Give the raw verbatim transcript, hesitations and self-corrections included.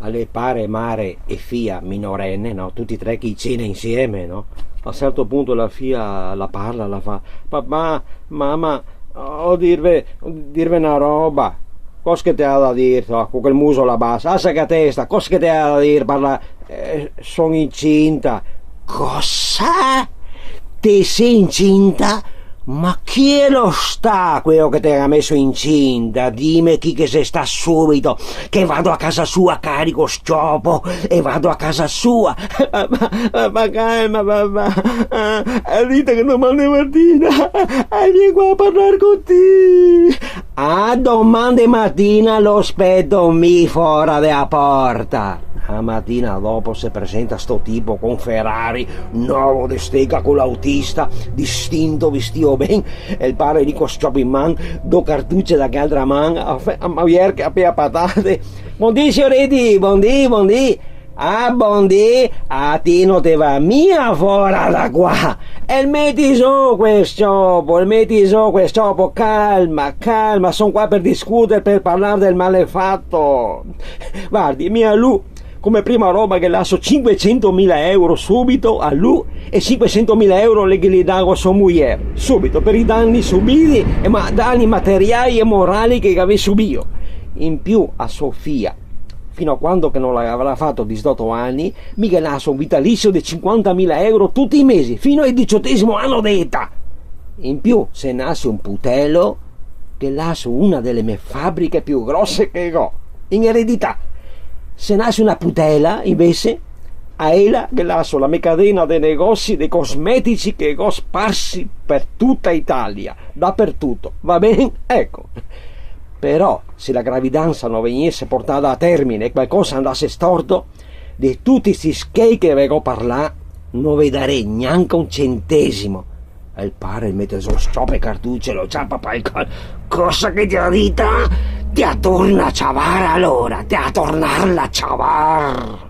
Alora pare, mare e fia minorene, no? Tuti e tre che i cena insieme, no? A un certo punto la fia la parla, la fa: "Papà, mama, go dirve, dirve na roba." "Cos che te ga da dir, to, co quel muso là baso? Alsa che testa, cos che te ga da dir, parla." "Eh, son incinta." "Cosa? Te si incinta? Ma chi xe lo sta queo che te ga meso incinta? Dime chi che xe sta subito, che vado a casa sua, carico sciopo e vado a casa sua." "Ma, ma, ma calma, papà. Ah, ga dito che domande matina, ah, vien qua a parlar con ti." "Ah, domande matina lo speto mi fora de a porta." A matina dopo se presenta sto tipo co un Ferrari novo de steca, co l'autista, distinto, vestìo ben, e el pare lì co sciopo in man, do cartuce da che altra man, a fe-, a mujer che a pea patate. "Bondì, sioriti, bondì, bondì." "Ah, bondì, a ti no te va mia fora da qua." "El meti zo quel sciopo, el meti zo quel sciopo, calma, calma, son qua per discuter, per parlar del malefato." Vardi, mi a lu, come prima roba, ghe laso sinquesentomila euro subito a lu e sinquesentomila euro ghe li dago a so mujer, subito, per i dani subidi, e ma-, dani materiai e morali che gavè subìo. In più a so fia, fino a quando che no la gavarà fato disdoto ani, mi ghe laso un vitalisio de sinquantamila euro tuti i mesi, fino al diciotesimo ano de età. In più, se nase un putelo, ghe laso una dele me fabriche più grose che go in eredità. Se nase na putela, invese, a ela ghe laso la me cadena de negosi de cosmetici che go sparsi per tuta Italia, dapertuto, va ben? Eco. Però, se la gravidansa no vegnese portada a termine e qualcosa andase storto, de tuti sti schei che ve go parlà, no ve darè gnanca un centesimo. E el pare el mete zo sciopo e cartuce, lo ciapa pal col. "Cosa che te ga dito? Te ga torna a ciavar alora, te ga tornarla a ciavar."